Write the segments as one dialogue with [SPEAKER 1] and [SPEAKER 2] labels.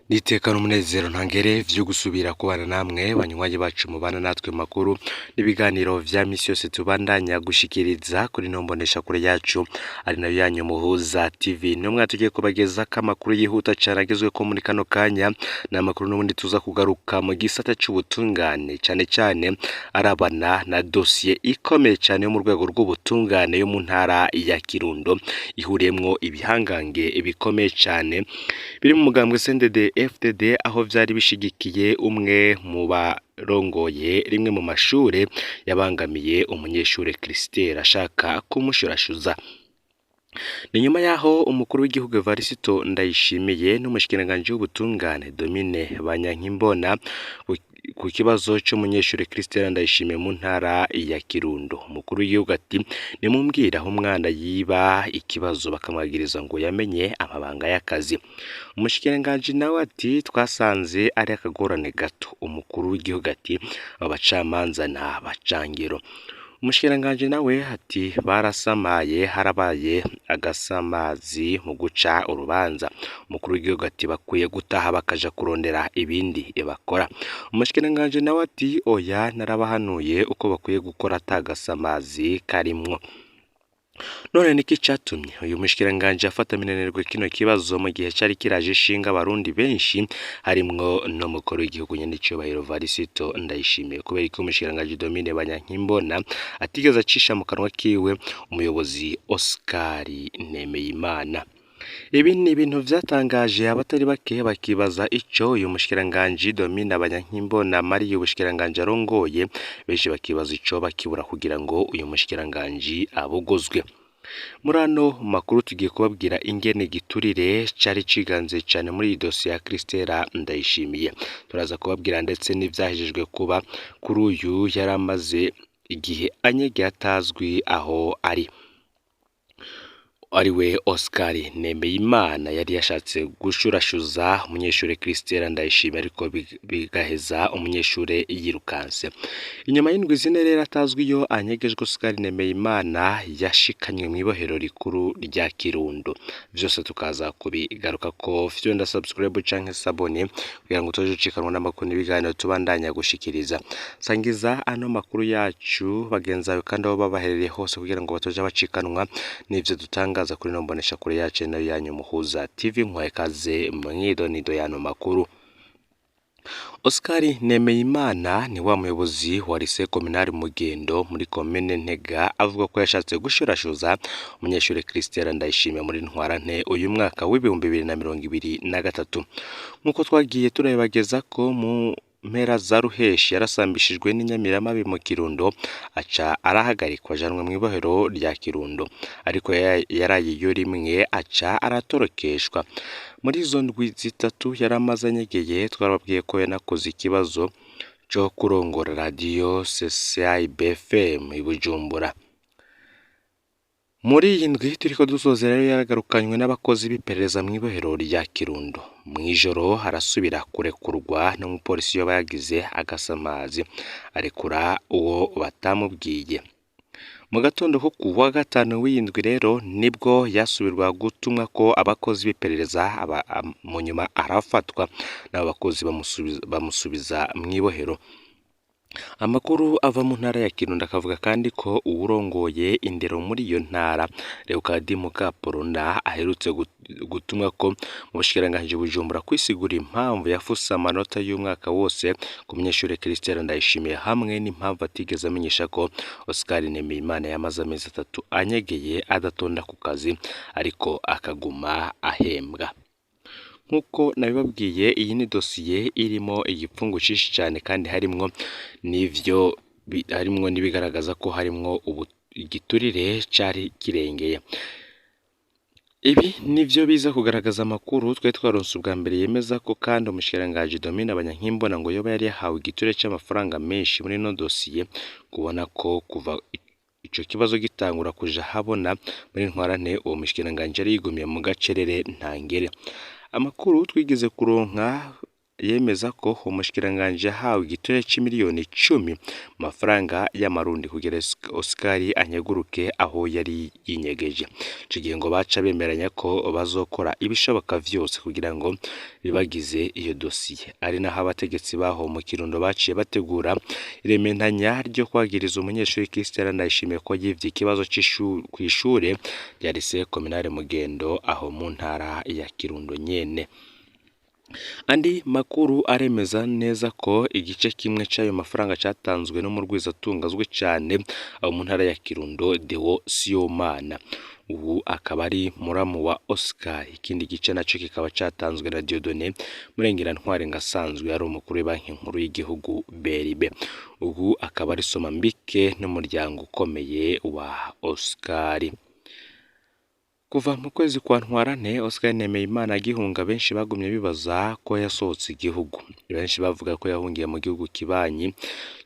[SPEAKER 1] N'iteka n'umunezero ntangere vyo gusubira kubana namwe banywanyi bacu mubana natwe mu makuru n'ibiganiro vya misi yose tubandanya gushikiriza kuri ino mboneshakure yacu ari nayo yanyu Muhuza TV. Nimwe tugiye kubagezako amakuru yihuta cane agezweko muri kano kanya, ni amakuru n'ubundi tuza kugaruka mu gisata c'ubutungane cane cane arabana na dosiye ikomeye cane yo mu rwego rw'ubutungane yo mu ntara ya Kirundo ihuriyemwo ibihangange bikomeye cane biri mu mugambwe CNDD FDD aho vyari bishigikiye umwe mu barongoye rimwe mu mashure yabangamiye umunyeshure Christelle ashaka kumushurashuza. Ni nyuma yaho umukuru w'igihugu Evariste Ndayishimiye n'umushikiranganji w'ubutungane Domine Banyankimbona ku kibazo c'umunyeshure Christelle Ndayishimiye mu ntara ya Kirundo. Umukuru w'igihugu ati nimumbwire aho umwana yiba ikibazo bakamwagiriza ngo yamenye amabanga y'akazi. Umushikiranganji nawe ati twasanze ari akagorane gato. Umukuru w'igihugu ati abo bacamanza ni abacangero. Umushikiranganji nawe ati barasamaye harabaye agasamazi mu guca urubanza. Umukuru w'igihugu ati bakwiye gutaha bakaja kurondera ibindi bakora. Umushikiranganji nawe ati oya narabahanuye uko bakwiye gukora ata gasamazi karimwo. None niki catumye uyu mushikiranganji afata minenerwe kino kibazo mu gihe cari kiraje ishinga abarundi benshi harimwo n'umukuru w'igihugu nyen'icubahiro Evariste Ndayishimiye? Kubera ko umushikiranganji Domine Banyankimbona atigeze acisha mu kanwa kiwe umuyobozi Oscar Nemeyimana. Ibi ni ibintu vyatangaje abatari bake bakibaza ico uyu mushikiranganji Domine Banyankimbona amariye ubushikiranganji arongoye, benshi bakibaza ico bakibura kugira ngo uyu mushikiranganji abogozwe. Muri ano makuru tugiye kubabwira ingene giturire cari ciganze cane muri iyi dosiye ya Christelle Ndayishimiye. Turaza kubabwira ndetse n'ivyahejejwe kuba kuri uyu yari amaze igihe anyegeye atazwi aho ari. Ariwe Oscar Nemeyimana yari yashatse gushurashuza umunyeshure Christelle Ndayishimiye ariko bigaheza umunyeshure yirukanse. Inyuma y'indwi zine rero atazwi iyo anyegejwe, Oscar Nemeyimana yashikanywe mw'ibohero rikuru rya Kirundo. Vyose tukaza kubigaruka ko fyonda subscribe canke s'abonner kugira ngo utoje ucikanwa n'amakuru n'ibiganiro tubandanya gushikiriza. Sangiza ano makuru yacu bagenzi bawe kandi aho babaherereye hose kugira ngo batoje bacikanwa n'ivyo dutangaza kuri ino mboneshakure yacu nayo yanyu Muhuza TV. Nkwaye kaze mwidonido y'ano makuru. Oscar Nemeyimana ni wa muyobozi wa lycée communale Mugendo muri komine Ntega avuga ko yashatse gushurashuza umunyeshure Christelle Ndayishimiye muri Ntwarante uyu mwaka w'2023. Nk'uko twagiye turabibageza ko mu mpera za ruheshi yarasambishijwe n'inyamiramabi mu Kirundo aca arahagarikwa ajanwa mw'ibohero rya Kirundo, ariko yarayeyo rimwe aca aratorokeshwa. Muri izo ndwi zitatu yaramaze anyegeye, twarababwiye ko yanakoze ikibazo co kurongora radiyo CCIB FM i Bujumbura. Muri iyi ndwi turiko dusozera rero yaragarukanywe n'abakozi b'iperereza mw'ibohero rya Kirundo. Mw'ijoro arasubira kurekurwa n'umupolisi yoba yagize agasamazi arekura uwo batamubwiye. Mu gatondo ko kuwa gatanu w'iyi ndwi rero nibwo yasubirwa gutumwa ko abakozi b'iperereza mu nyuma arafatwa n'abo bakozi bamusubiza mw'ibohero. Amakuru ava mu ntara ya Kirundo akavuga kandi ko uwurongoye indero muri iyo ntara Leokadi Mukaporona aherutse gutumwa ko mu bushikiranganji Bujumbura kwisigura impamvu yafuse amanota y'umwaka wose ku munyeshure Christelle Ndayishimiye hamwe n'impamvu atigeze amenyesha ko Oscar Nemeyimana yamaze amezi atatu anyegeye adatonda ku kazi ariko akaguma ahembwa. Nk'uko nabibabwiye iyi ni dosiye irimo igipfungu cinshi cane kandi harimwo n'ivyo harimwo n'ibigaragaza ko harimwo igiturire cari kirengeye. Ibi nivyo biza kugaragaza amakuru twari twaronse ubwa mbere yemeza ko kandi umushikiranganji Domine Banyankimbona ngo yoba yari yahawe igiturire c'amafaranga menshi muri ino dosiye, kubona ko kuva ico kibazo gitangura kuja habona muri Ntwarante uwo mushikiranganji yari yigumiye mu gacerere ntangere. Amakuru twigeze kuronka yemeza ko umushikiranganji yahawe igitore c'imiliyoni 10 mu mafaranga y'amarundi kugira Oscar anyeguruke aho yari yinyegeje. Ico gihe ngo baca bemeranya ko bazokora ibishoboka vyose kugira ngo bibagize iyo dosiye. Ari naho abategetsi baho mu Kirundo baciye bategura irementanya ryo kwagiriza umunyeshuri Christella Ndayishimiye ko yivye ikibazo kw'ishure rya Lycée Communale Mugendo aho mu ntara ya Kirundo nyene. Andi makuru aremeza neza ko igice kimwe c'ayo mafaranga catanzwe n'umurwizatunga azwi cane aho mu ntara ya Kirundo Deo Siyomana, ubu akaba ari muramu wa Oscar. Ikindi gice naco kikaba catanzwe na Dieudonné Murengerantwari ngo asanzwe ari umukuru w'ibanki nkuru y'igihugu BRB, ubu akaba ari Somambike n'umuryango ukomeye wa Oscar. Kuva mu kwezi kwa Ntwarante Oscar Nemeyimana agihunga, benshi bagumye bibaza ko yasohotse igihugu. Benshi bavuga ko yahungiye mu gihugu kibanyi,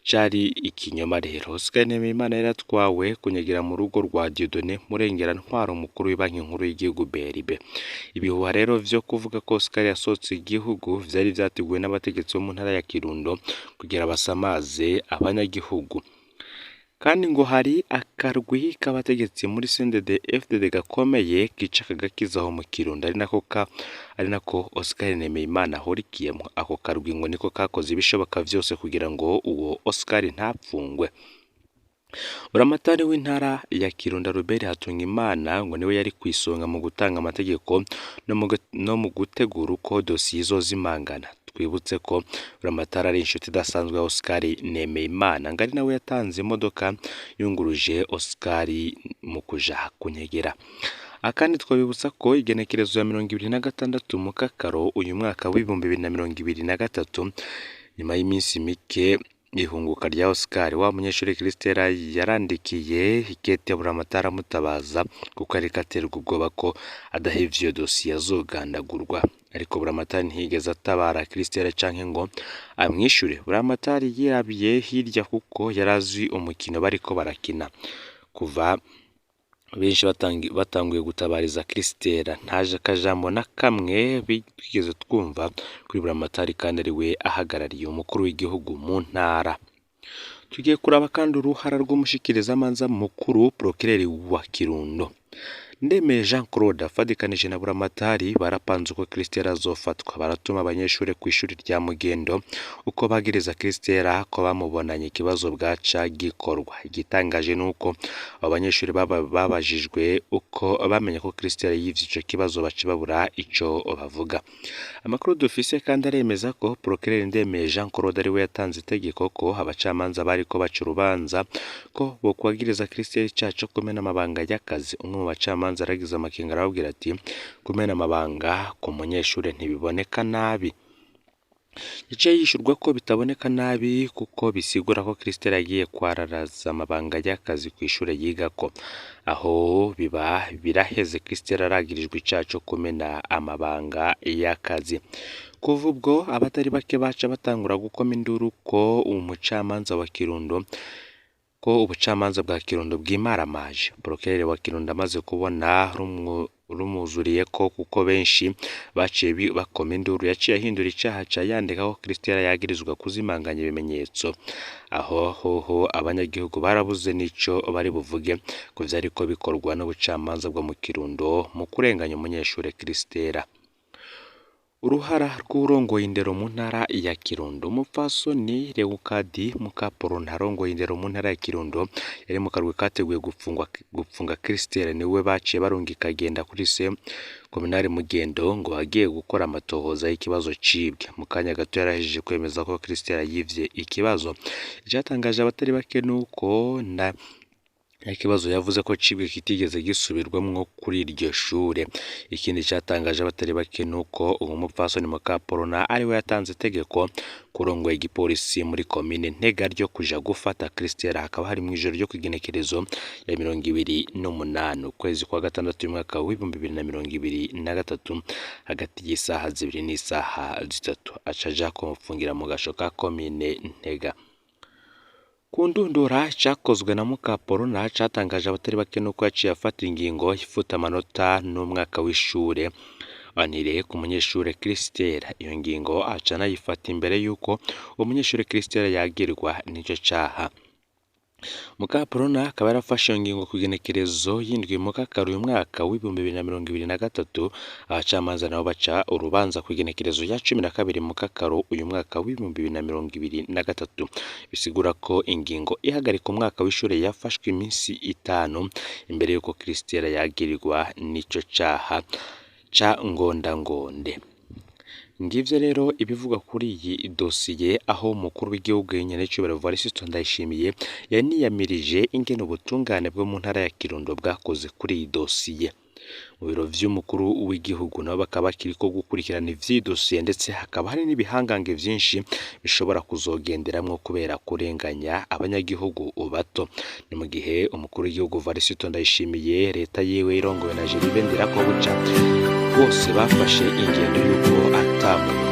[SPEAKER 1] cari ikinyoma rero. Oscar Nemeyimana yari atwawe kunyegera mu rugo rwa Dieudonné Murengerantwari, umukuru w'ibanki nkuru y'igihugu BRB. Ibihuha rero vyo kuvuga ko Oscar yasohotse igihugu vyari vyateguwe n'abategetsi bo mu ntara ya Kirundo kugira basamaze abanyagihugu. Kandi ngo hari akarwi k'abategetsi muri CNDD FDD gakomeye kica kagakiza aho mu Kirundo, ari nako Oscar Nemeyimana ahurikiyemo. Ako karwi ngo niko kakoze ibishoboka vyose kugira ngo uwo Oscar ntapfungwe. Buramatari w'intara ya Kirundo Robert Hatungimana ngo niwe yari kw'isonga mu gutanga amategeko no mu gutegura uko dosiye izozimangana. Twibutse ko Buramatari ari inshuti idasanzwe ya Oscar Nemeyimana, ngo ari nawe yatanze imodoka yunguruje Oscar mu kuja kunyegera. Akandi twabibutsa ko igenekerezo ya 26 Mukakaro uyu mwaka w'2023, nyuma y'iminsi mike ihunguka rya Oscar, wa munyeshuri Christella yarandikiye ikete Buramatari amutabaza kuko ariko aterwa ubwoba ko adahevye iyo dosiye azogandagurwa. Ariko Buramatari ntiyigeze atabara Christella canke ngo amwishure. Buramatari yirabiye hirya kuko yarazi umukino bariko barakina. Kuva benshi batanguye gutabariza Christella, ntaje akajambo na kamwe twigeze twumva kuri Buramatari kandi ari we ahagarariye umukuru w'igihugu mu ntara. Tugiye kuraba kandi uruhara rw'umushikirizamanza mukuru Procureur wa Kirundo Ndemeye Jean Claude afadikanije na Buramatari barapanze uko Christella azofatwa, baratuma abanyeshuri kw'ishuri rya Mugendo uko bagiriza Christella ko bamubonanye ikibazo bwaca gikorwa. Igitangaje nuko abo banyeshuri babajijwe uko bamenye ko Christella yivye ico kibazo baca babura ico bavuga. Amakuru dufise kandi aremeza ko Procureur Ndemeye Jean Claude ariwe yatanze itegeko ko abacamanza bariko baca urubanza ko bokwagiriza Christella icaha co kumena amabanga y'akazi. Umwe mu bacamanza aragize amakenga arababwira ati kumena amabanga ku munyeshure ntibiboneka nabi. Yaciye yishurwa ko bitaboneka nabi kuko bisigura ko Christella yagiye kwararaza amabanga y'akazi kw'ishure yigako. Aho biba biraheze Christella aragirijwe icaha co kumena amabanga y'akazi. Kuva ubwo abatari bake baca batangura gukoma induru ko umucamanza wa Kirundo ko ubucamanza bwa Kirundo bwimaramaje. Procureur wa Kirundo amaze kubona rumuzuriye ko kuko benshi baciye bakoma induru, yaciye ahindura icaha aca yandika ko Christella yagirizwa kuzimanganya ibimenyetso. Aho hoho abanyagihugu barabuze n'ico bari buvuge ko vyariko bikorwa n'ubucamanza bwo mu Kirundo mu kurenganya umunyeshure Christella. Uruhara rw'urongoye indero mu ntara ya Kirundo, umupfasoni Leokadi Mukaporo ntarongoye indero mu ntara ya Kirundo yari mu karwi kateguye gupfunga Christella, niwe baciye barungika agenda kuri se Communale Mugendo ngo agiye gukora amatohoza y'ikibazo cibwe. Mu kanya gato yarahejeje kwemeza ko Christella yivye ikibazo. Icatangaje abatari bake nuko na ikibazo yavuze ko cibwe kitigeze gisubirwamwo kuri iryo shure. Ikindi catangaje abatari bake nuko uwo mupfasoni Mukaporona ariwe yatanze itegeko kurongoye igipolisi muri komine Ntega ryo kuja gufata Christella, hakaba hari mw'ijoro ryo kw'igenekerezo ya 28 ukwezi kwa gatandatu umwaka w'2023 hagati y'isaha 2 n'isaha 3, aca aja kumupfungira mu gasho ka komine Ntega. Ku ndundura cakozwe na Mukaporona catangaje abatari bake nuko yaciye afata ingingo ifuta amanota n'umwaka w'ishure Nire ku munyeshure Christelle. Iyo ngingo aca anayifata imbere y'uko uwo munyeshure Christelle yagirwa n'ico caha. Mukaprona akaba yarafashe iyo ngingo kw'igenekerezo y'indwi Mukakaro uyu mwaka w'2023, abacamanza nabo baca urubanza kw'igenekerezo rya 12 Mukakaro uyu mwaka w'2023, bisigura ko ingingo ihagarika umwaka w'ishure yafashwe iminsi 5 imbere y'uko Christelle yagirirwa n'ico caha ca ngondangonde. Ngivyo rero ibivugwa kuri iyi dosiye, aho umukuru w'igihugu nyenecubahiro Evariste Ndayishimiye yaniyamirije ingene ubutungane bwo mu ntara ya Kirundo bwakoze kuri iyi dosiye. Mu biro vy'umukuru w'igihugu nabo bakaba bakiriko gukurikirana ivy'iyi dosiye, ndetse hakaba hari n'ibihangange vyinshi bishobora kuzogenderamwo kubera kurenganya abanyagihugu bato. Ni mu gihe umukuru w'igihugu Evariste Ndayishimiye, leta yiwe irongowe na Gervais Ndirakobuca, bose bafashe ingendo y'uko ata muntu